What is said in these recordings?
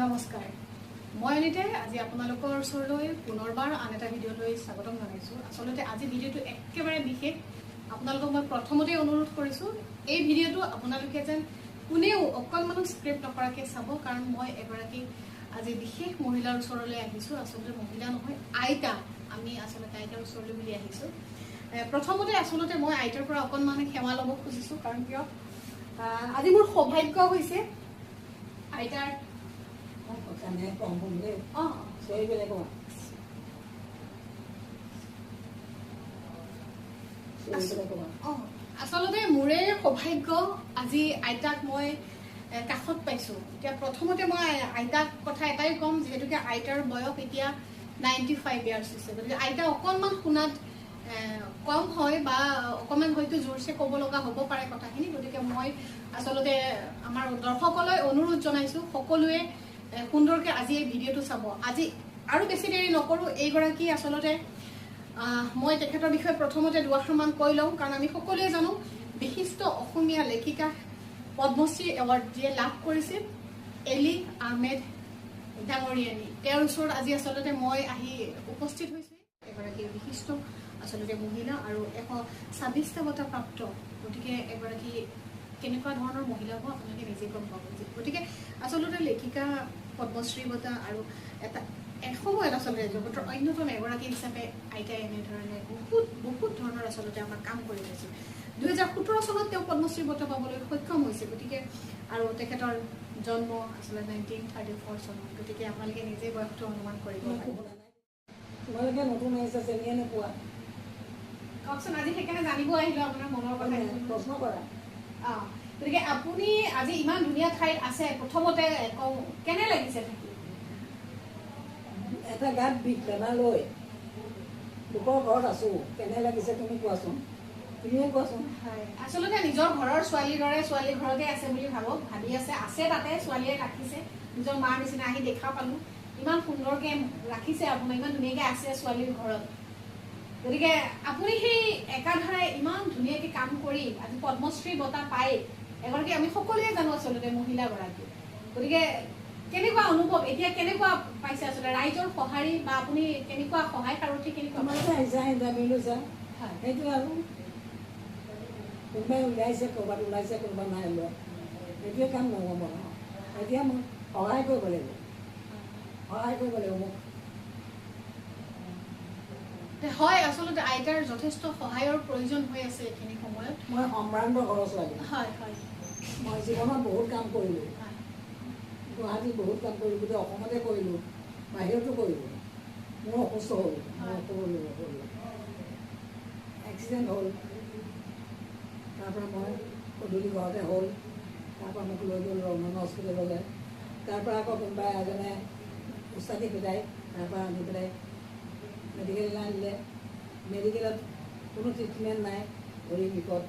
নমস্কাৰ, মই অনিতাই আজি আপোনালোকৰ ওচৰলৈ পুনৰবাৰ আন এটা ভিডিঅ'লৈ স্বাগতম জনাইছোঁ। আচলতে আজি ভিডিঅ'টো একেবাৰে বিশেষ। আপোনালোকক মই প্ৰথমতেই অনুৰোধ কৰিছোঁ, এই ভিডিঅ'টো আপোনালোকে যেন কোনেও অকণমানো স্ক্ৰিপ্ট নকৰাকৈ চাব, কাৰণ মই এগৰাকী আজি বিশেষ মহিলাৰ ওচৰলৈ আহিছোঁ। আচলতে মহিলা নহয়, আইতা। আমি আচলতে আইতাৰ ওচৰলৈ বুলি আহিছোঁ। প্ৰথমতে আচলতে মই আইতাৰ পৰা অকণমান সেৱা ল'ব খুজিছোঁ, কাৰণ কিয় আজি মোৰ সৌভাগ্য হৈছে আইতাৰ। আচলতে মোৰে সৌভাগ্য আজি আইতাক মই কাষত পাইছোঁ। এতিয়া প্ৰথমতে মই আইতাক কথা এটাই ক'ম, যিহেতুকে আইতাৰ বয়স এতিয়া 95 ইয়াৰ্ছ হৈছে, গতিকে আইতা অকণমান শুনাত কম হয় বা অকণমান হয়তো জোৰছে ক'ব লগা হ'ব পাৰে কথাখিনি। গতিকে মই আচলতে আমাৰ দৰ্শকলৈ অনুৰোধ জনাইছোঁ, সকলোৱে সুন্দৰকৈ আজি এই ভিডিঅ'টো চাব। আজি আৰু বেছি দেৰি নকৰোঁ। এইগৰাকী আচলতে মই তেখেতৰ বিষয়ে প্ৰথমতে দুআষাৰমান কৈ লওঁ, কাৰণ আমি সকলোৱে জানো বিশিষ্ট অসমীয়া লেখিকা পদ্মশ্ৰী এৱাৰ্ড যিয়ে লাভ কৰিছিল এলি আহমেদ ডাঙৰীয়ানী, তেওঁৰ ওচৰত আজি আচলতে মই আহি উপস্থিত হৈছোঁ। এগৰাকী বিশিষ্ট আচলতে মহিলা আৰু 126টা বঁটা প্ৰাপ্ত, গতিকে এগৰাকী কেনেকুৱা ধৰণৰ মহিলা হ'ব আপোনালোকে নিজেই গম পাব। গতিকে আচলতে লেখিকা পদ্মশ্ৰী বঁটা আৰু এটা এসময়ত আচলতে জগতৰ অন্যতম এগৰাকী হিচাপে আইতাই এনেধৰণে বহুত বহুত ধৰণৰ আচলতে আমাৰ কাম কৰি গৈছিল। 2017 চনত তেওঁ পদ্মশ্ৰী বঁটা পাবলৈ সক্ষম হৈছে। গতিকে আৰু তেখেতৰ জন্ম আচলতে 1934 চনত, গতিকে আপোনালোকে নিজেই বয়সটো অনুমান কৰিব পাৰিব। তোমালোকে নতুন আহিছা, চিনিয়ে নোপোৱা। কওকচোন, আজি সেইকাৰণে জানিব আহিলোঁ আপোনাৰ মনৰ কথা, প্ৰশ্ন কৰা। গতিকে আপুনি আজি ইমান ধুনীয়া ঠাইত আছে, প্ৰথমতে কওঁ কেনে লাগিছে থাকি? এটা গাত বিষ বেমাৰ লৈ লোকৰ ঘৰত আছো, কেনে লাগিছে তুমি কোৱাচোন, তুমিয়ে কোৱাচোন। হয়, আচলতে নিজৰ ঘৰৰ ছোৱালীৰ দৰে ছোৱালীৰ ঘৰতে আছে বুলি ভাবক, ভাবি আছে, আছে তাতে ছোৱালীয়ে ৰাখিছে, নিজৰ মাৰ নিচিনা আহি দেখা পালোঁ, ইমান সুন্দৰকে ৰাখিছে আপোনাৰ, ইমান ধুনীয়াকে আছে ছোৱালীৰ ঘৰত। গতিকে আপুনি সেই একাধাৰে ইমান ধুনীয়াকে কাম কৰি আজি পদ্মশ্ৰী বঁটা পাই এগৰাকী আমি সকলোৱে জানো আচলতে মহিলাগৰাকী, গতিকে কেনেকুৱা অনুভৱ এতিয়া, কেনেকুৱা পাইছে আচলতে ৰাইজৰ সঁহাৰি বা আপুনি কেনেকুৱা সহায় সাৰথি কেনেকুৱা আহিছা, ইণ্টাৰভিউ লৈছা, সেইটো আৰু কোনোবাই ওলাইছে, ক'ৰবাত ওলাইছে, কোনোবা নাই ওলোৱা, সেইটোৱে কাম নহ'ব। এতিয়া মোক সহায় কৰিব লাগিব, সহায় কৰিব লাগিব মোক। হয়, আচলতে আইতাৰ যথেষ্ট সহায়ৰ প্ৰয়োজন হৈ আছে এইখিনি সময়ত। মই সম্ভ্ৰান্ত ঘৰৰ ছোৱালী। হয় হয়, মই জীৱনত বহুত কাম কৰিলোঁ, গুৱাহাটীত বহুত কাম কৰিলোঁ, গোটেই অসমতে কৰিলোঁ, বাহিৰতো কৰিলোঁ। মোৰ অসুস্থ হ'ল, মোৰ এক্সিডেণ্ট হ'ল, তাৰপৰা মই গধূলি ঘৰতে হ'ল, তাৰপৰা মোক লৈ গ'ল ৰমন হস্পিটেললৈ, তাৰপৰা আকৌ কোনোবা এজনে উস্তাদি পেলাই তাৰপৰা আনি পেলাই মেডিকেললৈ আনিলে। মেডিকেলত কোনো ট্ৰিটমেণ্ট নাই, ভৰি বিষত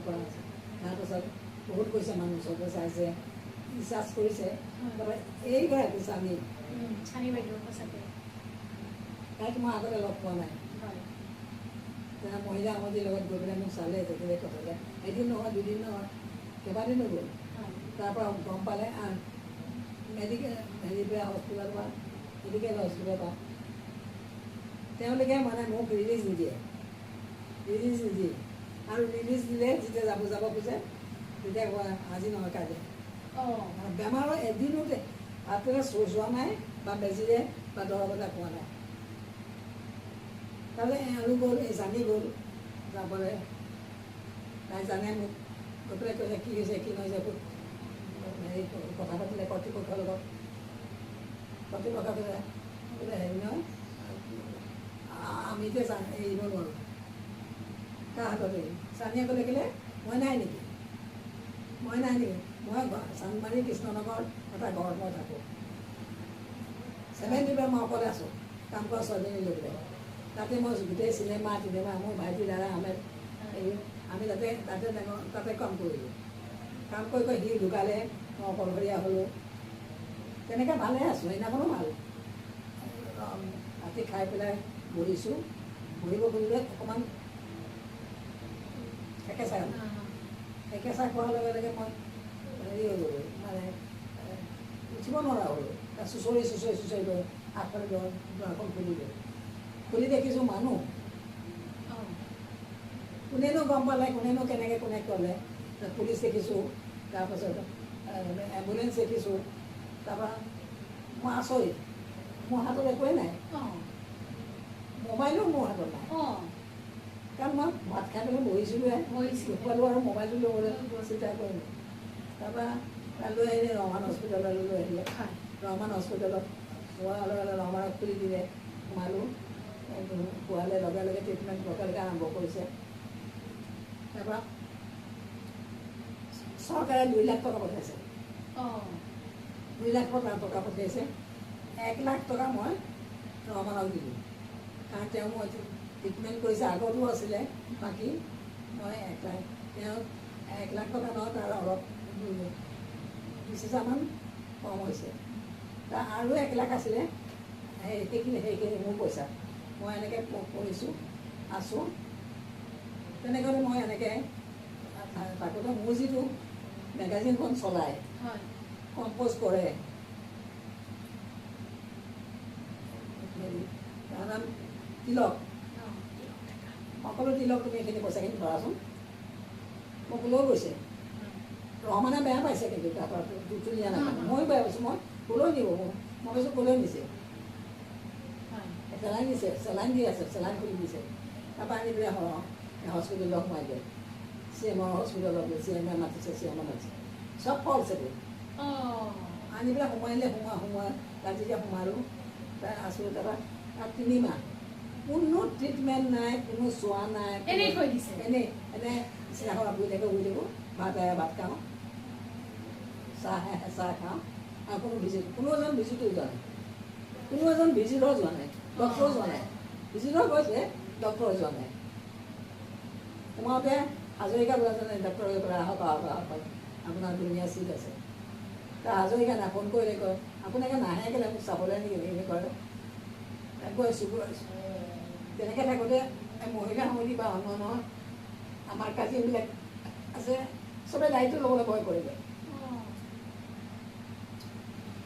কৰা আছে। তাৰপাছত বহুত গৈছে মানুহ, চবে চাইছে, ৰিচাৰ্জ কৰিছে। তাৰপৰা এইগৰাকী চানি, চানি বাইদেউ সঁচাকৈ তাইক মই আগতে লগ পোৱা নাই। মহিলা সমিতিৰ লগত গৈ পেলাই মোক চালে, তেখেতে কথালে, এদিন নহয় দুদিন নহয় কেইবাদিনো গ'ল। তাৰপৰা গম পালে মেডিকেল হেৰি পৰা হস্পিটেলৰ পৰা, মেডিকেল হস্পিটেলৰ পৰা তেওঁলোকে মানে মোক ৰিলিজ নিদিয়ে, ৰিলিজ নিদিয়ে। আৰু ৰিলিজ দিলে যেতিয়া যাব যাব খোজে তেতিয়া কয় আজি নহয় কাইলৈ। বেমাৰৰ এদিনো হাতেৰে চোৱা নাই বা বেজীৰে বা দৰৱ এটা খোৱা নাই। তাৰপিছত এওঁলো গ'ল, এই জানি গ'ল যাবলৈ, তাই জানে মোক, গৈ পেলাই কৈছে কি হৈছে কি নহৈছে, হেৰি কথা পাতিলে কৰ্তৃপক্ষৰ লগত। কৰ্তৃপক্ষ কৈছে বোলে হেৰি নহয়, আমি এতিয়া এৰিব নোৱাৰোঁ, কাৰ হাতত এৰিম? চানিয়ে ক'লে কেলে মই নাই নেকি, মই নাই নেকি? মই চান্দমাৰী কৃষ্ণনগৰ এটা ঘৰত মই থাকোঁ, 70 পৰা মই অকলে আছোঁ, কাম কৰা ছোৱালীজনী লৈ পেলাই। তাতে মই গোটেই চিনেমা টিনেমা মোৰ ভাইটি দাদা আহমেদ এই আমি তাতে তাতে ডাঙৰ তাতে কাম কৰিলোঁ। কাম কৰি কৰি সি ঢুকালে, মই অকলশৰীয়া হ'লোঁ। তেনেকৈ ভালে আছোঁ, সেইদিনাখনো ভাল। ৰাতি খাই পেলাই বহিছোঁ, বহিব খুজিলে অকণমান থেকেচা হ'ল, থেকেচা খোৱাৰ লগে লগে মই হেৰি হৈ গ'লোঁ, মানে উঠিব নোৱাৰা হ'লোঁ। তাত চুঁচৰি চুঁচৰি চুঁচৰি গৈ আগফালে দুৱাৰখন খুলিলোঁ, খুলি দেখিছোঁ মানুহ। কোনেনো গম পালে, কোনেনো কেনেকৈ কোনে ক'লে। পুলিচ দেখিছোঁ, তাৰপাছত এম্বুলেঞ্চ দেখিছোঁ। তাৰপৰা মই আচৰিত, মোৰ হাতত একোৱেই নাই, মোবাইলো মোৰ হাতত নাই। কাৰণ মই ভাত খাই পেলাই বহিছিলোঁহে, পালোঁ আৰু মোবাইলটো ল'বলৈ চিন্তা কৰিলোঁ। তাৰপৰা লৈ আহিলে ৰহমান হস্পিটেললৈ লৈ আহিলে। ৰহমান হস্পিটেলত হোৱাৰ লগে লগে ৰহমানক খুলি দিলে, সোমালোঁ, পোৱালে লগে লগে ট্ৰিটমেণ্ট লগে লগে আৰম্ভ কৰিছে। তাৰপৰা চৰকাৰে 2 লাখ টকা পঠাইছে, 2 লাখ টকা পঠিয়াইছে। 1 লাখ টকা মই ৰহমানক দিলোঁ, কাৰণ তেওঁ মই ট্ৰিটমেণ্ট কৰিছে, আগতো আছিলে বাকী। মই 1 লাখ তেওঁ 1 লাখ টকা নহয়, তাৰ অলপ 20 হাজাৰমান কম হৈছে। তাৰ আৰু 1 লাখ আছিলে, সেইখিনি মোৰ পইচা। মই এনেকৈ কৰিছোঁ আছোঁ তেনেকৈ মই এনেকৈ থাকোঁতে মোৰ যিটো মেগাজিনখন চলায়, কম্প'জ কৰে, তাৰ নাম তিলক। মই ক'লোঁ তিলক তুমি এইখিনি পইচাখিনি ধৰাচোন। মোক লৈ গৈছে। ৰহমানে বেয়া পাইছে কিন্তু তাৰপৰা তুলি অনা কাৰণে ময়ো বেয়া পাইছোঁ। মই ক'লৈ নিব, মই কৈছোঁ ক'লৈ নিছে, চেলাইন দিছে, চেলাইন দি আছে, চেলাইন খুলি দিছে। তাৰপৰা আনি পেলাই হস্পিটেলত সোমাই দিয়ে, চি এমৰ হস্পিটেলত চি এমে মাতিছে, চি এমে মাতিছে, চব ফলছ এইটো। আনি পেলাই সোমাইলে, সোমোৱা তাত যেতিয়া সোমালোঁ তাত আছোঁ। তাৰপৰা তাত 3 মাহ কোনো ট্ৰিটমেণ্ট নাই, কোনো চোৱা নাই, এনেই এনে বিচনাখন বহি থাকোঁ, বহি থাকোঁ, ভাত ভাত খাওঁ, চাহ চাহ খাওঁ। আৰু কোনো ভিজিট, কোনো এজন ভিজিটো যোৱা নাই, কোনো এজন ভিজিটৰ যোৱা নাই, ডক্টৰো যোৱা নাই। ভিজিটৰ গৈছে, ডক্টৰো যোৱা নাই। সোমাওঁতে হাজৰিকা বোলে এজনে ডক্টৰে গৈ আহক আহক আহক, আপোনাৰ ধুনীয়া চিট আছে। তাৰ হাজৰিকা নাই, ফোন কৰিলে কয় আপোনালোকে নাহে কেলৈ, মোক চাবলৈ নেকি এনেকৈ কৰে। গৈছোঁ গৈ আছোঁ তেনেকৈ থাকোঁতে মহিলা সমিতি বা অন্য নহয় আমাৰ কাজিনবিলাক আছে, চবে দায়িত্ব ল'বলৈ ভয় কৰিলে।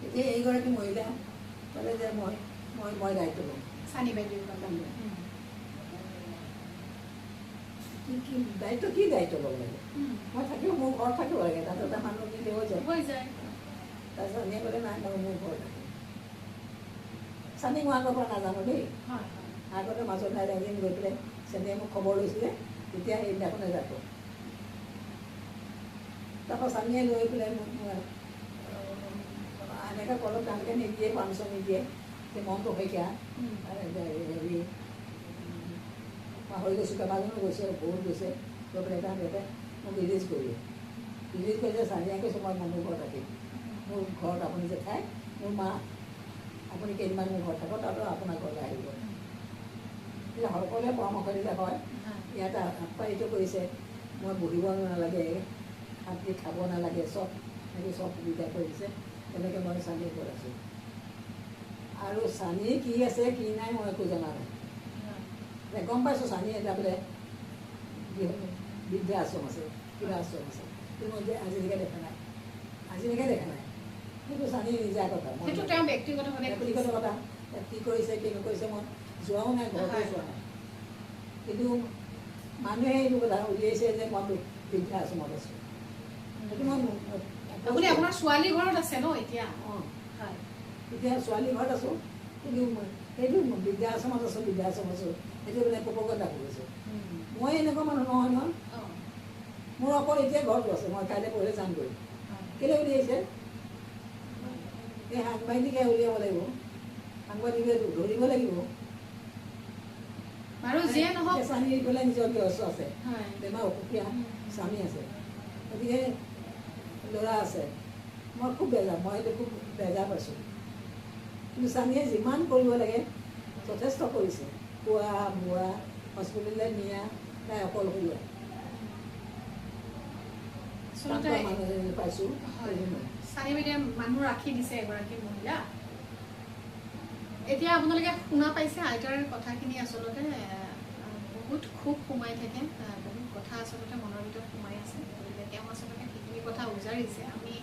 তেতিয়া এইগৰাকী মহিলা ক'লে যে মই মই মই দায়িত্ব ল'ম। চানি বাইদেউ কি কি দায়িত্ব, কি দায়িত্ব ল'ব লাগে, মই থাকিব, মোৰ ঘৰত থাকিব লাগে, তাত এটা মানুহ দিলে হৈ যায়। তাৰপিছত এনে ক'লে নাই, মই মোৰ ঘৰত থাকিম। চানি মই আগৰ পৰা নাজানো দেই, আগতে মাজত নাই এদিন গৈ পেলাই চেনিয়ে মোক খবৰ লৈছিলে, তেতিয়া সেইদিনাখনে যাব। তাৰপৰা চানিয়ে লৈ পেলাই মোক এনেকৈ ক'লত তেওঁলোকে নিদিয়ে, পাৰ্মিশ্যন নিদিয়ে, মনটো শইকীয়া হেৰি পাহৰি গৈছোঁ, কেইবাজনো গৈছে, বহুত গৈছে। গৈ পেলাই তেওঁলোকে মোক ৰিলিজ কৰিলে। ৰিলিজ কৰিছে, চানিয়ে কৈছে মই মোৰ ঘৰত থাকিম, মোৰ ঘৰত আপুনি জেঠাই, মোৰ মা, আপুনি কেইদিনমান মোৰ ঘৰত থাকক, তাৰপৰা আপোনাৰ ঘৰলৈ আহিব। তেতিয়া সকলোৱে পৰামৰ্শ দিলে হয়, ইয়াত আপ্যায়িত কৰিছে, মই বহিব নালাগে, ভাত দি খাব নালাগে, চব এনেকৈ চব সুবিধা কৰি দিছে। তেনেকৈ মই চানিৰ ঘৰত আছোঁ। আৰু চানি কি আছে কি নাই মই একো জনা নাই। গম পাইছোঁ চানি এটা বোলে বৃদ্ধা আশ্ৰম আছে, কিবা আশ্ৰম আছে, কিন্তু মই আজিলৈকে দেখা নাই, আজিলৈকে দেখা নাই। সেইটো চানি নিজা কথা, ব্যক্তিগত কথা, কি কৰিছে কি নকৰিছে মই যোৱাও নাই, ঘৰতো যোৱা নাই। কিন্তু মানুহে এইটো কথা উলিয়াইছে যে মই বৃদ্ধা আশ্ৰমত আছোঁ। সেইটো মই আপুনি আপোনাৰ ছোৱালী ঘৰত আছে ন এতিয়া? অঁ, এতিয়া ছোৱালী ঘৰত আছোঁ, কিন্তু সেইটো বৃদ্ধা আশ্ৰমত আছোঁ, বৃদ্ধা আশ্ৰমত আছোঁ, সেইটো মানে প্ৰপগণ্ডা কৰিছে। মই এনেকুৱা মানুহ নহয় নহয়, মোৰ অকল এতিয়া ঘৰটো আছে, মই কাইলৈ পৰহিলৈ যামগৈ। কেলৈ উলিয়াইছে? এই সাংবাদিকে উলিয়াব লাগিব, সাংবাদিকে ধৰিব লাগিব। বাৰু যিয়ে নহওক, স্বামী গ'লে নিজৰ গৃহস্থ আছে, বেমাৰ অসুখীয়া স্বামী আছে, গতিকে ল'ৰা আছে। মই খুব বেজাৰ, মই সেইটো খুব বেজাৰ পাইছোঁ। কিন্তু স্বামীয়ে যিমান কৰিব লাগে যথেষ্ট কৰিছে, খোৱা বোৱা, হস্পিটেললৈ নিয়া, তাই অকলশৰীয়া মানুহ পাইছোঁ। চানি বাইদেৱে মানুহ ৰাখি দিছে এগৰাকী মহিলা। এতিয়া আপোনালোকে শুনা পাইছে আইতাৰ কথাখিনি, আচলতে বহুত খুব সোমাই থাকে, বহুত কথা আচলতে মনৰ ভিতৰত সোমাই আছে। গতিকে তেওঁ আচলতে সেইখিনি কথা উজাৰিছে। আমি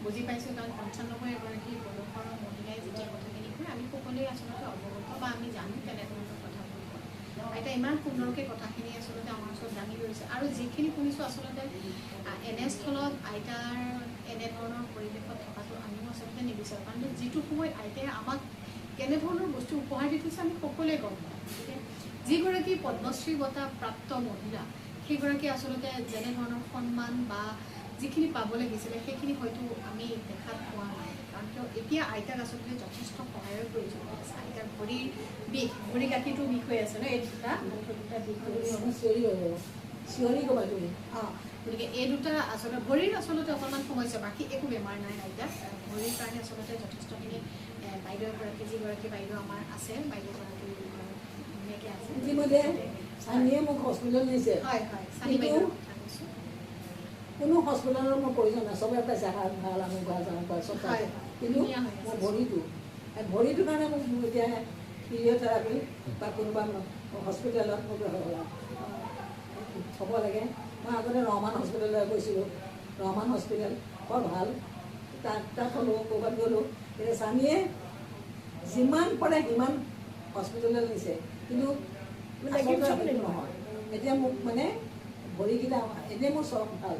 বুজি পাইছোঁ, কাৰণ 95 এগৰাকী বয়সৰ মহিলাই যেতিয়া কথাখিনি কয় আমি সকলোৱে আচলতে অৱগত বা আমি জানো কেনেধৰণৰ কথাবোৰ কয়। আইতা ইমান সুন্দৰকৈ কথাখিনি আচলতে আমাৰ ওচৰত দাঙি ধৰিছে আৰু যিখিনি শুনিছোঁ আচলতে এনেস্থলত আইতাৰ এনেধৰণৰ পৰিৱেশত থকাটো আমিও আচলতে নিবিচাৰোঁ, কাৰণ যিটো সময়ত আইতাই আমাক কেনেধৰণৰ বস্তু উপহাৰ দি থৈছে আমি সকলোৱে গম পাওঁ। গতিকে যিগৰাকী পদ্মশ্ৰী বঁটা প্ৰাপ্ত মহিলা সেইগৰাকী আচলতে যেনেধৰণৰ সন্মান বা যিখিনি পাব লাগিছিলে সেইখিনি হয়তো আমি দেখাত পোৱা নাই, কাৰণ কিয় এতিয়া আইতাক আচলতে যথেষ্ট সহায়ৰ প্ৰয়োজন হৈ আছে। আইতাৰ ভৰিৰ বিষ, ভৰি গাঁঠিটো বিষ হৈ আছে ন, এই দুটা দুটা বিষ হৈ আছে। অঁ, গতিকে এই দুটা আচলতে ভৰিৰ আচলতে অকণমান সমস্যা, বাকী একো বেমাৰ নাই আইতাক। ভৰিৰ কাৰণে আচলতে যথেষ্টখিনি বাইদেউ এগৰাকী, যিগৰাকী বাইদেউ আমাৰ আছে, বাইদেউগৰাকী ধুনীয়াকৈ আছে। ইতিমধ্যে চানীয়ে মোক হস্পিটেল নিছে। হয় হয়, চানী বাইদেউৰ কথা কৈছোঁ। কোনো হস্পিটেলৰ মোৰ প্ৰয়োজন নাই, চবে পাইছে হাত ভাল, আমুক ভাল, তামুক ভাল, চব পাইছে। কিন্তু মোৰ ভৰিটোৰ কাৰণে মোক এতিয়া ফিজিঅ'থেৰাপি বা কোনোবা হস্পিটেলত মোক থ'ব লাগে। মই আগতে ৰহমান হস্পিটেললৈ গৈছিলোঁ, ৰহমান হস্পিটেল বৰ ভাল, তাত থ'লোঁ, ক'ৰবাত গ'লোঁ। এতিয়া চানীয়ে যিমান পাৰে সিমান হস্পিটেললৈ নিছে, কিন্তু নহয়। এতিয়া মোক মানে ভৰিকেইটা এনেই মোৰ চব ভাল,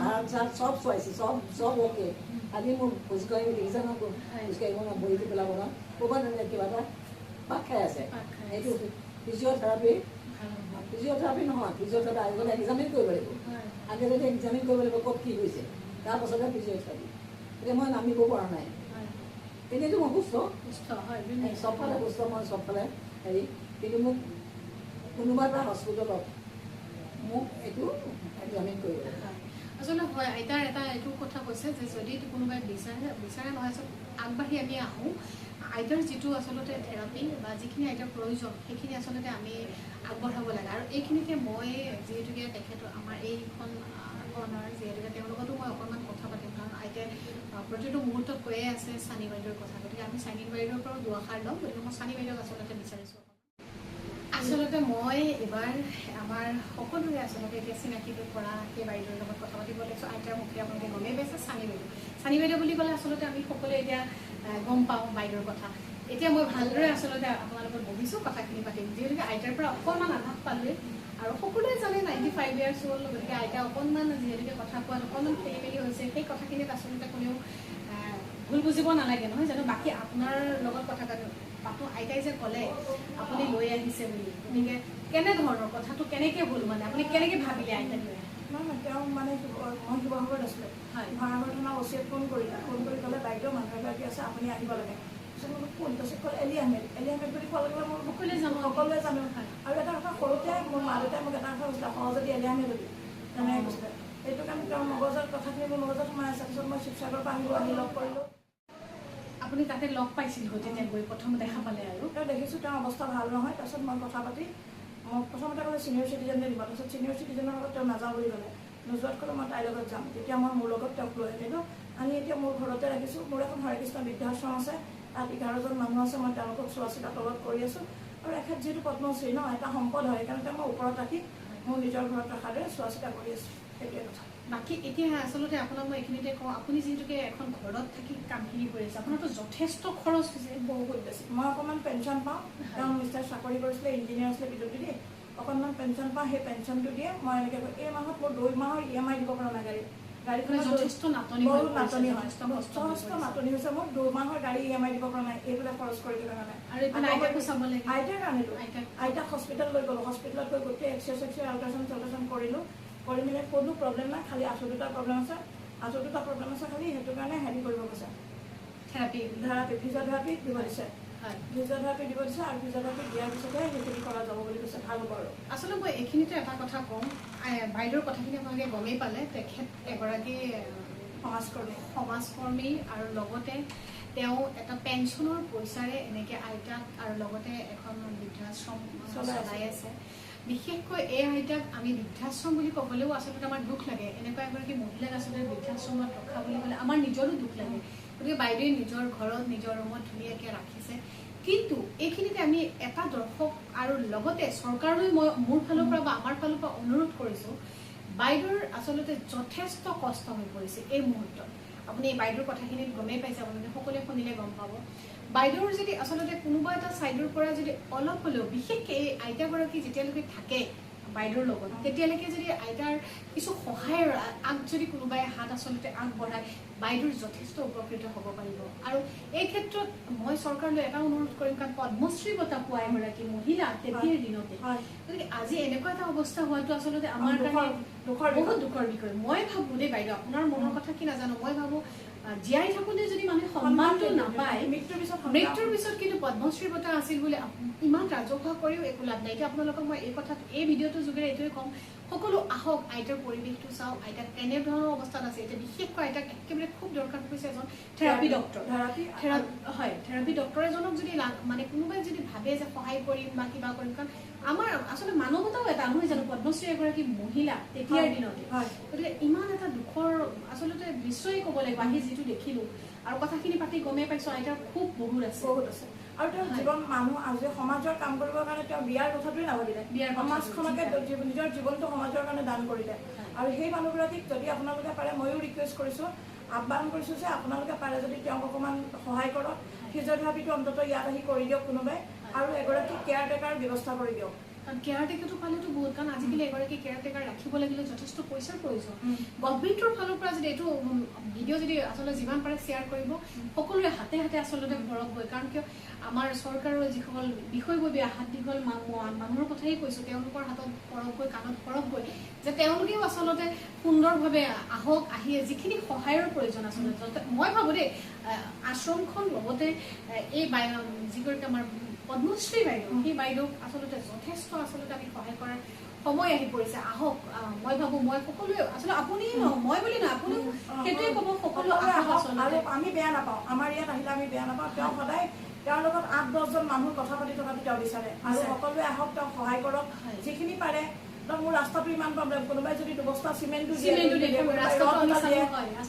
হাত চাত চব চোৱাইছে, চব অ'কে। আজি মোৰ খোজকাঢ়িব দেখিছা নহয়, খোজকাঢ়িব নহয়, ভৰিটো পেলাব নহয়, ক'ৰবাত এনে কিবা এটা পাক খাই আছে। সেইটো ফিজিঅ'থেৰাপি নহয়, ফিজিঅ'থেৰাপি আগতে এক্সামিন কৰিব লাগিব, আগে যদি এক্সামিন কৰিব লাগিব ক'ত কি হৈছে, তাৰপাছতহে ফিজিঅ'থেৰাপি। এতিয়া মই নামিব পৰা নাই, এনেইতো মই সুস্থ, চবফালে সুস্থ, মই চবফালে হেৰি, কিন্তু মোক কোনোবা এটা হস্পিটেলত মোক এইটো এক্সামিন কৰিব লাগিব। আচলতে হয়, আইতাৰ এটা এইটো কথা কৈছে যে যদি কোনোবাই বিচাৰে নহয়, আচলতে আগবাঢ়ি আমি আহোঁ। আইতাৰ যিটো আচলতে থেৰাপি বা যিখিনি আইতাৰ প্ৰয়োজন সেইখিনি আচলতে আমি আগবঢ়াব লাগে। আৰু এইখিনিতে মই যিহেতুকে তেখেতৰ আমাৰ এইখন কৰ্ণাৰ, যিহেতুকে তেওঁৰ লগতো মই অকণমান কথা পাতিম, কাৰণ আইতাই প্ৰতিটো মুহূৰ্তত কৈয়ে আছে চানী বাইদেউৰ কথা, গতিকে আমি চানী বাইদেউৰ পৰাও দুআষাৰ ল'ম। গতিকে মই চানী বাইদেউক আচলতে বিচাৰিছোঁ। আচলতে মই এইবাৰ আমাৰ সকলোৰে আচলতে এতিয়া চিনাকি হৈ পৰা সেই বাইদেউৰ লগত কথা পাতিব লাগিছোঁ। আইতাৰ মুখে আপোনালোকে গমেই পাইছে চানী বাইদেউ। চানী বাইদেউ বুলি ক'লে আচলতে আমি সকলোৱে এতিয়া গম পাওঁ বাইদেউৰ কথা। এতিয়া মই ভালদৰে আচলতে আপোনাৰ লগত বহিছোঁ, কথাখিনি পাতিম, যিহেতুকে আইতাৰ পৰা অকণমান আভাস পালোঁৱেই আৰু সকলোৱে জানে 95 ইয়াৰ্ছ হ'ল, গতিকে আইতা অকণমান যিহেতুকে কথা কোৱাত অকণমান খেলি মেলি হৈছে, সেই কথাখিনিত আচলতে কোনেও ভুল বুজিব নালাগে, নহয় জানো? বাকী আপোনাৰ লগত কথা পাতোঁ। আইতাই যে ক'লে আপুনি লৈ আহিছে বুলি, গতিকে কেনেধৰণৰ কথাটো কেনেকৈ হ'ল, মানে আপুনি কেনেকৈ ভাবিলে আইতাক লৈ? নহয়, তেওঁ মানে মই শিৱসাগৰত আছিলোঁ, ভাড়াঘৰ থানা অ' চিয়ে ফোন কৰিলে, ফোন কৰি ক'লে বাইদেউ মানুহ এগৰাকী আছে, আপুনি আহিব লাগে। তাৰপিছত মই কোন? তাৰপিছত ক'লে এলি আহমেদ। এলি আহমেদ বুলি কোৱাৰ লগে লগে মোৰ সকলোৱে জানো। আৰু এটা কথা, সৰুতে মোৰ মা দেউতাই মোক এটা কথা কৈছিলে, সহজতে এলি আহমেদ বুলি তেনেকৈ কৈছিলে। সেইটো কাৰণে তেওঁৰ মগজত কথাখিনি মোৰ মগজত সোমাই আছে। তাৰপিছত মই শিৱসাগৰৰ পৰা আহিলোঁ, আহি লগ কৰিলোঁ। আপুনি তাতে লগ পাইছিল তেতিয়া গৈ প্ৰথম দেখা পালে আৰু? তেওঁ দেখিছোঁ তেওঁৰ অৱস্থা ভাল নহয়। তাৰপিছত মই কথা পাতি মোক প্ৰথমতে ক'লে ছিনিয়ৰ চিটিজেনে দিব। তাৰপিছত ছিনিয়ৰ চিটিজেনৰ লগত তেওঁ নাযাওঁ বুলি ক'লে, নোযোৱাত ক'লে মই তাইৰ লগত যাম। তেতিয়া মই মোৰ লগত তেওঁক লৈ আনিলোঁ, আনি এতিয়া মোৰ ঘৰতে ৰাখিছোঁ। মোৰ এখন হৰেকৃষ্ণ বৃদ্ধাশ্ৰম আছে, তাত 11জন মানুহ আছে, মই তেওঁলোকক চোৱা চিতা তলত কৰি আছোঁ। আৰু এখেত যিহেতু পদ্মশ্ৰী ন, এটা সম্পদ হয়, সেইকাৰণে তেওঁ মই ওপৰত ৰাখি মোৰ নিজৰ ঘৰত ৰখাৰ দৰে চোৱা চিতা কৰি আছোঁ, সেইটোৱে কথা। বাকী এতিয়া আচলতে আপোনাক মই এইখিনিতে কওঁ, আপুনি যিহেতুকে এখন ঘৰত থাকি কামখিনি কৰি আছে, আপোনাৰতো যথেষ্ট খৰচ হৈছে। বহুত বেছি। মই অকণমান পেঞ্চন পাওঁ, তেওঁ মিষ্টাৰ চাকৰি কৰিছিলে, ইঞ্জিনিয়াৰ আছিলে পি ডব্লিউ ডি, অকণমান পেঞ্চন পাওঁ, সেই পেঞ্চনটো দিয়ে মই এনেকৈ এই মাহত মোৰ 2 মাহৰ EMI দিব পৰা নাই। গাড়ীখনত যথেষ্ট নাটনি, বহুত নাটনি হয়, যথেষ্ট নাটনি হৈছে। মোক 2 মাহৰ গাড়ী EMI দিব পৰা নাই, এইবিলাক খৰচ কৰি থকা কাৰণে। আইতাৰ কাৰণেতো আইতাক হস্পিটেল লৈ গ'লোঁ, হস্পিটেলত গৈ গোটেই এক্সৰে চেক্সৰে আল্ট্ৰাচাউণ্ড চাল্ট্ৰাচাউণ্ড কৰিলোঁ, কৰি মেলি কোনো প্ৰব্লেম নাই, খালি আঁঠু দুটা প্ৰব্লেম আছে, আঁঠু দুটা প্ৰব্লেম আছে খালি, সেইটো কাৰণে হেৰি কৰিব কৈছে, থেৰাপি ফিজিঅ'থেৰাপি দিব দিছে, ফিজিঅ'থেৰাপি দিব দিছে। আৰু ফিজিঅ'থেৰাপি দিয়াৰ পিছতহে সেইখিনি কৰা যাব বুলি কৈছে, ভাল হ'ব। আৰু আচলতে মই এইখিনিতে এটা কথা কওঁ, বাইদেউৰ কথাখিনি আপোনালোকে গমেই পালে, তেখেত এগৰাকী সমাজকৰ্মী আৰু লগতে তেওঁ এটা পেঞ্চনৰ পইচাৰে এনেকৈ আইতাক আৰু লগতে এখন বৃদ্ধাশ্ৰম চলাই আছে। বিশেষকৈ এই আইতাক আমি বৃদ্ধাশ্ৰম বুলি ক'বলৈও আচলতে আমাৰ দুখ লাগে, এনেকুৱা এগৰাকী মহিলাক আচলতে বৃদ্ধাশ্ৰমত ৰখা বুলি ক'লে আমাৰ নিজৰো দুখ লাগে। গতিকে বাইদেৱে নিজৰ ঘৰত নিজৰ ৰুমত ধুনীয়াকৈ ৰাখিছে। কিন্তু এইখিনিতে আমি এটা দৰ্শক আৰু লগতে চৰকাৰলৈ মই মোৰ ফালৰ পৰা বা আমাৰ ফালৰ পৰা অনুৰোধ কৰিছোঁ, বাইদেউৰ আচলতে যথেষ্ট কষ্ট হৈ পৰিছে এই মুহূৰ্তত। আপুনি বাইদেউৰ কথাখিনিত গমেই পাইছে, আপোনালোকে সকলোৱে শুনিলে গম পাব। বাইদেউৰ যদি আচলতে কোনোবা এটা ছাইডৰ পৰা যদি অলপ হ'লেও, বিশেষকৈ এই আইতাগৰাকী যেতিয়ালৈকে থাকে বাইদেউৰ লগত, তেতিয়ালৈকে যদি আইতাৰ কিছু সহায়ৰ আগ যদি কোনোবাই হাত আচলতে আগবঢ়ায়, বাইদেউৰ যথেষ্ট উপকৃত হ'ব পাৰিব। আৰু এই ক্ষেত্ৰত মই চৰকাৰলৈ এটা অনুৰোধ কৰিম, কাৰণ পদ্মশ্ৰী বঁটা পোৱা এগৰাকী মহিলা তেতিয়াৰ দিনতে, গতিকে আজি এনেকুৱা এটা অৱস্থা হোৱাটো আচলতে আমাৰ কাৰণে বহুত দুখৰ বিষয়। মই ভাবোঁ দেই বাইদেউ, আপোনাৰ মনৰ কথা কি নাজানো, মই ভাবোঁ জীয়াই থাকোঁতে যদি মানুহে সন্মানটো নাপায়, মৃত্যুৰ পিছত কিন্তু পদ্মশ্ৰী বঁটা আছিল বুলি ইমান ৰাজহুৱা কৰিও একো লাভ নাই। এতিয়া আপোনালোকক মই এই কথাত এই ভিডিঅ'টোৰ যোগেৰে এইটোৱে ক'ম, সকলো আহক, আইতাৰ পৰিৱেশটো চাওক, আইতাক কেনেধৰণৰ অৱস্থাত আছে। এতিয়া বিশেষকৈ আইতাক একেবাৰে খুব দৰকাৰ হৈছে এজন থেৰাপি ডক্টৰ। হয়, থেৰাপি ডক্টৰ এজনক যদি মানে কোনোবাই যদি ভাবে যে সহায় কৰিম বা কিবা কৰিম, কাৰণ আমাৰ আচলতে মানৱতাও এটা নহয় জানো, পদ্মশ্ৰী এগৰাকী মহিলা তেতিয়াৰ দিনতে, গতিকে ইমান এটা দুখৰ আচলতে দৃশ্যই ক'ব লাগিব। আহি যিটো দেখিলোঁ আৰু কথাখিনি পাতি গমেই পাইছোঁ আইতাৰ খুব বহুত আছে, বহুত আছে। আৰু তেওঁ জীৱন মানুহ আজি সমাজৰ কাম কৰিবৰ কাৰণে তেওঁ বিয়াৰ কথাটোৱে নাভাবিলে, সমাজখনকে নিজৰ জীৱনটো সমাজৰ কাৰণে দান কৰিলে। আৰু সেই মানুহগৰাকীক যদি আপোনালোকে পাৰে, ময়ো ৰিকুৱেষ্ট কৰিছোঁ, আহ্বান কৰিছোঁ যে আপোনালোকে পাৰে যদি তেওঁক অকণমান সহায় কৰক, ফিজিঅ'থেৰাপিটো অন্ততঃ ইয়াত আহি কৰি দিয়ক কোনোবাই, আৰু এগৰাকী কেয়াৰটেকাৰ ব্যৱস্থা কৰি দিয়ক। কাৰণ কেয়াৰটেকাৰটো পালেতো বহুত, কাৰণ আজিকালি এগৰাকী কেয়াৰটেকাৰ ৰাখিব লাগিলে যথেষ্ট পইচাৰ প্ৰয়োজন। গভমেণ্টৰ ফালৰ পৰা যদি এইটো ভিডিঅ' যদি আচলতে যিমান পাৰে শ্বেয়াৰ কৰিব, সকলোৰে হাতে হাতে আচলতে পৰক গৈ, কাৰণ কিয় আমাৰ চৰকাৰৰ যিসকল বিষয়ববীয়া হাত দীঘল মানুহৰ কথাই কৈছোঁ, তেওঁলোকৰ হাতত পৰক গৈ, কাণত পৰক গৈ, যে তেওঁলোকেও আচলতে সুন্দৰভাৱে আহক, আহি যিখিনি সহায়ৰ প্ৰয়োজন আচলতে। মই ভাবোঁ দেই, আশ্ৰমখন লগতে এই যিগৰাকী আমাৰ পদ্মশ্ৰী বাইদেউ, সেই বাইদেউক আচলতে যথেষ্ট আচলতে আমি সহায় কৰাৰ সময় আহি পৰিছে। আহক, মই ভাবোঁ মই সকলোৱে আচলতে আপুনি নহয়, মই বুলি নহয়, আপুনিও সেইটোৱে ক'ব, সকলো আহক। আৰু আমি বেয়া নাপাওঁ, আমাৰ ইয়াত আহিলে আমি বেয়া নাপাওঁ। তেওঁ সদায় তেওঁৰ লগত 8-10জন মানুহ কথা পাতি থকাটো তেওঁ বিচাৰে। আৰু সকলোৱে আহক, তেওঁক সহায় কৰক যিখিনি পাৰে। মোৰ ৰাস্তাটো ইমান প্ৰব্লেম, কোনোবাই যদি দুবস্তা চিমেণ্টটো দিয়ে,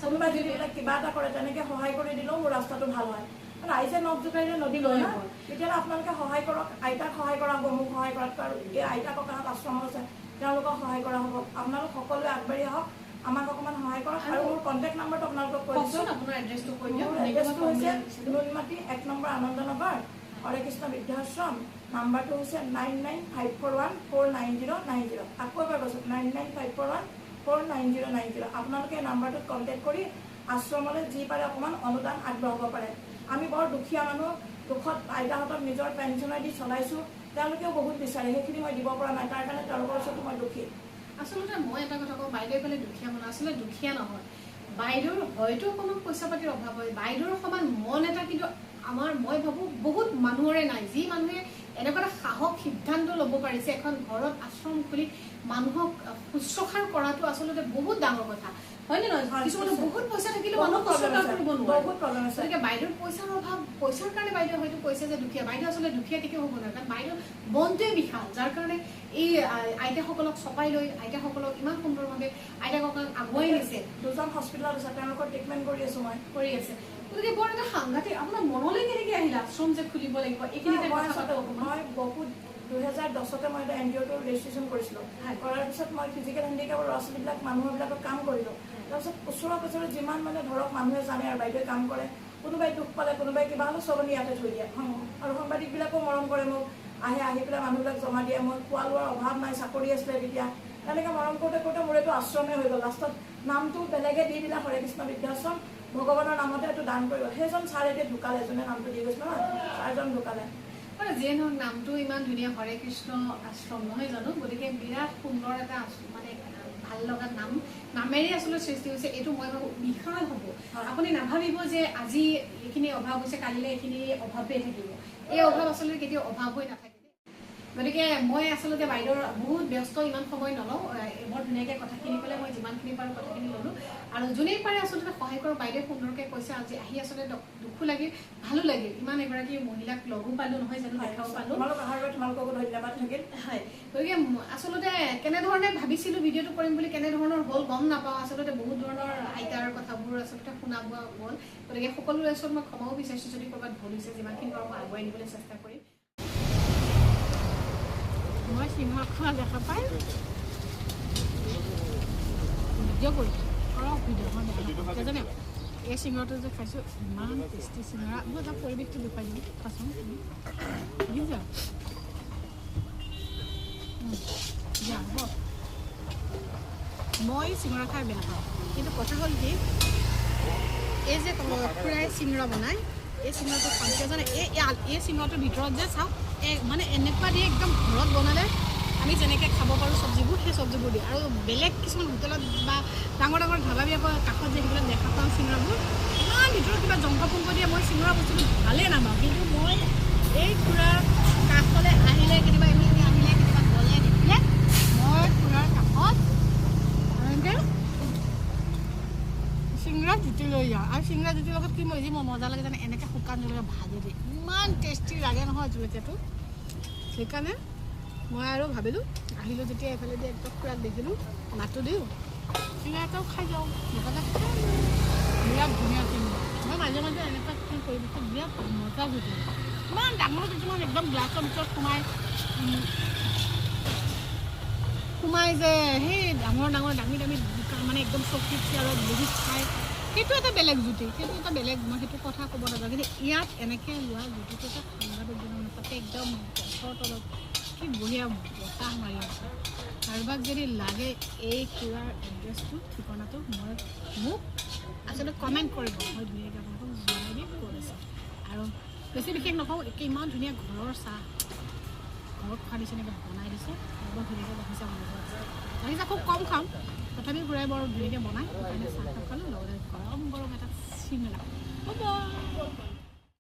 কোনোবাই যদি কিবা এটা কৰে, তেনেকৈ সহায় কৰি দিলেও মোৰ ৰাস্তাটো ভাল হয়। ৰাইজে নখ জোকাৰিলে নদী লয় না, তেতিয়াহ'লে আপোনালোকে সহায় কৰক, আইতাক সহায় কৰা হ'ব, মোক সহায় কৰাতকৈ আৰু এই আইতা ককাহঁত আশ্ৰমত আছে, তেওঁলোকক সহায় কৰা হ'ব। আপোনালোক সকলোৱে আগবাঢ়ি আহক, আমাক অকণমান সহায় কৰক। আৰু মোৰ কণ্টেক্ট নাম্বাৰটো আপোনালোকক কৈ দিছোঁ। আপোনাৰ এড্ৰেছটো কৈ দিয়ক। মোৰ এড্ৰেছটো হৈছে নুনমাটি 1 নম্বৰ আনন্দনগৰ, হৰে কৃষ্ণ বৃদ্ধাশ্ৰম। নাম্বাৰটো হৈছে 9954149090। আকৌ এবাৰ কৈছোঁ, 9954149090। আপোনালোকে এই নাম্বাৰটোত কণ্টেক্ট কৰি আশ্ৰমলৈ যি পাৰে অকণমান অনুদান আগবঢ়াব পাৰে। আমি বৰ দুখীয়া মানুহ, দুখত আইতাহঁতক নিজৰ পেঞ্চনে দি চলাইছোঁ, তেওঁলোকেও বহুত বিচাৰে, সেইখিনি মই দিব পৰা নাই, তাৰ কাৰণে তেওঁলোকৰ ওচৰতো মই দুখী। আচলতে মই এটা কথা কওঁ, বাইদেৱে ক'লে দুখীয়া মানুহ, আচলতে দুখীয়া নহয়, বাইদেউৰ হয়তো অকণমান পইচা পাতিৰ অভাৱ হয়, বাইদেউৰ সমান মন এটা কিন্তু আমাৰ মই ভাবোঁ বহুত মানুহৰে নাই, যি মানুহে এনেকুৱা এটা সাহস সিদ্ধান্ত ল'ব পাৰিছে এখন ঘৰত আশ্ৰম খুলি মানুহক শুশ্ৰূষা কৰাটো আচলতে বহুত ডাঙৰ কথা, হয়নে নহয়? কিছুমানে বহুত পইচা থাকিলেও মানুহ শুশ্ৰূষা কৰিব নোৱাৰে, গতিকে বাইদেউৰ পইচাৰ অভাৱ, পইচাৰ কাৰণে বাইদেউ হয়তো কৈছে যে দুখীয়া, বাইদেউ আচলতে দুখীয়া কেতিয়াও হ'ব নোৱাৰে, কাৰণ বাইদেউ মনটোৱে বিশাল, যাৰ কাৰণে এই আইতাসকলক চপাই লৈ আইতাসকলক ইমান সুন্দৰভাৱে আইতাসকলক আগুৱাই নিছে। দুজন হস্পিটেলত আছে, তেওঁলোকৰ ট্ৰিটমেণ্ট কৰি আছোঁ মই, কৰি আছে। গতিকে বৰ এটা সাংঘাতিক, আপোনাৰ মনলৈ কেনেকৈ আহিলে আশ্ৰম যে খুলিব লাগিব? এইখিনি মই বহুত 2010তে মই এটা এন জি অ'টো ৰেজিষ্ট্ৰেশ্যন কৰিছিলোঁ। কৰাৰ পিছত মই ফিজিকেল হেণ্ডিকেপৰ ল'ৰা ছোৱালীবিলাক মানুহবিলাকক কাম কৰিলোঁ। তাৰপিছত ওচৰে পাজৰে যিমান মানে ধৰক মানুহে জানে আৰু বাইদেৱে কাম কৰে, কোনোবাই দুখ পালে কোনোবাই কিবা হ'লে চব আনি ইয়াতে থৈ দিয়ে। আৰু সাংবাদিকবিলাকো মৰম কৰে মোক, আহে আহি পেলাই মানুহবিলাক জমা দিয়ে। মই খোৱা লোৱাৰ অভাৱ নাই, চাকৰি আছিলে তেতিয়া। তেনেকৈ মৰম কৰোঁতে কৰোঁতে মোৰ এইটো আশ্ৰমে হৈ গ'ল। লাষ্টত নামটো বেলেগে দি দিলে, হৰে কৃষ্ণ বৃদ্ধাশ্ৰম, ভগৱানৰ নামতে এইটো দান কৰিব। সেইজন ছাৰ এতিয়া ঢুকালে, যোনে নামটো দি গৈছিলে নহয়, ছাৰজন ঢুকালে। মানে যিয়ে নহওক নামটো ইমান ধুনীয়া, হৰে কৃষ্ণ আশ্ৰম নহয় জানো? গতিকে বিৰাট সুন্দৰ এটা মানে ভাল লগা নাম, নামেৰে আচলতে সৃষ্টি হৈছে। এইটো মই ভাবোঁ বিশাল হ'ব। আপুনি নাভাবিব যে আজি এইখিনি অভাৱ হৈছে, কালিলৈ এইখিনি অভাৱেই থাকিব। এই অভাৱ আচলতে কেতিয়াও অভাৱ হৈ নাথাকে। গতিকে মই আচলতে বাইদেউৰ বহুত ব্যস্ত, ইমান সময় নলওঁ, বৰ ধুনীয়াকৈ কথাখিনি ক'লে, মই যিমানখিনি পাৰোঁ কথাখিনি ল'লোঁ। আৰু যোনেই পাৰে আচলতে সহায় কৰক। বাইদেৱে সুন্দৰকৈ কৈছে, আজি আহি আচলতে দুখো লাগিল, ভালো লাগিল, ইমান এগৰাকী মহিলাক লগো পালোঁ নহয় জানো, দেখাও পালোঁ। তোমালোককো ধন্যবাদ থাকিল। হয়, গতিকে আচলতে কেনেধৰণে ভাবিছিলোঁ ভিডিঅ'টো কৰিম বুলি, কেনেধৰণৰ হ'ল গম নাপাওঁ। আচলতে বহুত ধৰণৰ আইতাৰ কথাবোৰ আচলতে শুনা পোৱা গ'ল। গতিকে সকলোৰে ওচৰত মই ক্ষমাও বিচাৰিছোঁ যদি ক'ৰবাত ভুল হৈছে, যিমানখিনি পাৰোঁ মই আগুৱাই নিবলৈ চেষ্টা কৰিম। মই সিংহ খোৱা দেখা পাই ভিডিঅ' কৰিছোঁ, কৰক ভিডিঅ' মই দেখা নাপাওঁ। এই চিঙৰাটো যে খাইছোঁ ইমান টেষ্টি চিঙৰা। মই এটা পৰিৱেশটো দেখুৱাই দিওঁ, খাচোন দেখিছা। দিয়া হ'ব। মই চিঙৰা খাই বেয়া পাওঁ, কিন্তু কথা হ'ল কি, এই যে খুৰাই চিঙৰা বনায়, এই চিঙৰাটো খাওঁ কিয় জানে? এই এই চিঙৰাটোৰ ভিতৰত যে চাওক, এই মানে এনেকুৱা দিয়ে একদম ঘৰত বনালে আমি যেনেকৈ খাব পাৰোঁ চব্জিবোৰ, সেই চব্জিবোৰ দিয়ে। আৰু বেলেগ কিছুমান হোটেলত বা ডাঙৰ ডাঙৰ ধাবাবিলাকৰ কাষত যে সেইবিলাক দেখা পাওঁ চিঙৰাবোৰ, ইমান ভিতৰত কিবা জংঘ পংক দিয়ে। মই চিঙৰা বস্তুটো ভালেই নাপাওঁ, কিন্তু মই এই খুৰাৰ কাষলৈ আহিলে, কেতিয়াবা এইফালে আহিলে, কেতিয়াবা গ'লে দেখিলে মই খুৰাৰ কাষত এনেকৈ চিঙৰা জুতি লৈ যাওঁ। আৰু চিঙৰা জুতিৰ লগত কি মই যি মজা লাগে জানে, এনেকৈ শুকান জলকীয়া ভাজি দিয়ে, ইমান টেষ্টি লাগে নহয় জলকীয়াটো। সেইকাৰণে মই আৰু ভাবিলোঁ, আহিলোঁ যেতিয়া এইফালেদি একদম খুৰাক দেখিলোঁ, মাতো দিওঁ, চিঙৰা এটাও খাই যাওঁ, লগতে খাই বিৰাট ধুনীয়া চিঙৰা। মই মাজে মাজে এনেকুৱা কিছুমান পৰিৱেশত বিৰাট মজা জুতি, ইমান ডাঙৰ কিছুমান একদম গ্লাছৰ ভিতৰত সোমাই সোমাই যে সেই ডাঙৰ ডাঙৰ দামী দামী দোকান, মানে একদম চকীত চেয়াৰত বহি খায়, সেইটো এটা বেলেগ জুতি, সেইটো এটা বেলেগ, মই সেইটো কথা ক'ব নাযাওঁ। কিন্তু ইয়াত এনেকৈ লোৱা জুতিটো এটা সাংঘাতিক জুতি, মানে তাতে একদম গছৰ তলত কি বঢ়িয়া বতাহ মাৰি আছে। কাৰোবাক যদি লাগে এই খুৰাৰ এড্ৰেছটো, ঠিকনাটো, মই মোক আচলতে কমেণ্ট কৰিব, মই ধুনীয়াকৈ আপোনালোকক জনাই দিম ক'ত আছে। আৰু বেছি বিশেষ নকওঁ, একে ইমান ধুনীয়া ঘৰৰ চাহ, ঘৰত খোৱা নিচিনাকৈ বনাই দিছে, বৰ ধুনীয়াকৈ গাখীৰ চাহ বনাব আছে। গাখীৰ চাহ খুব কম খাওঁ, তথাপিও খুৰাই বৰ ধুনীয়াকৈ বনায়, সেইকাৰণে চাহকাপ খালোঁ, লগতে গৰম গৰম এটা চিঙৰা। হ'ব।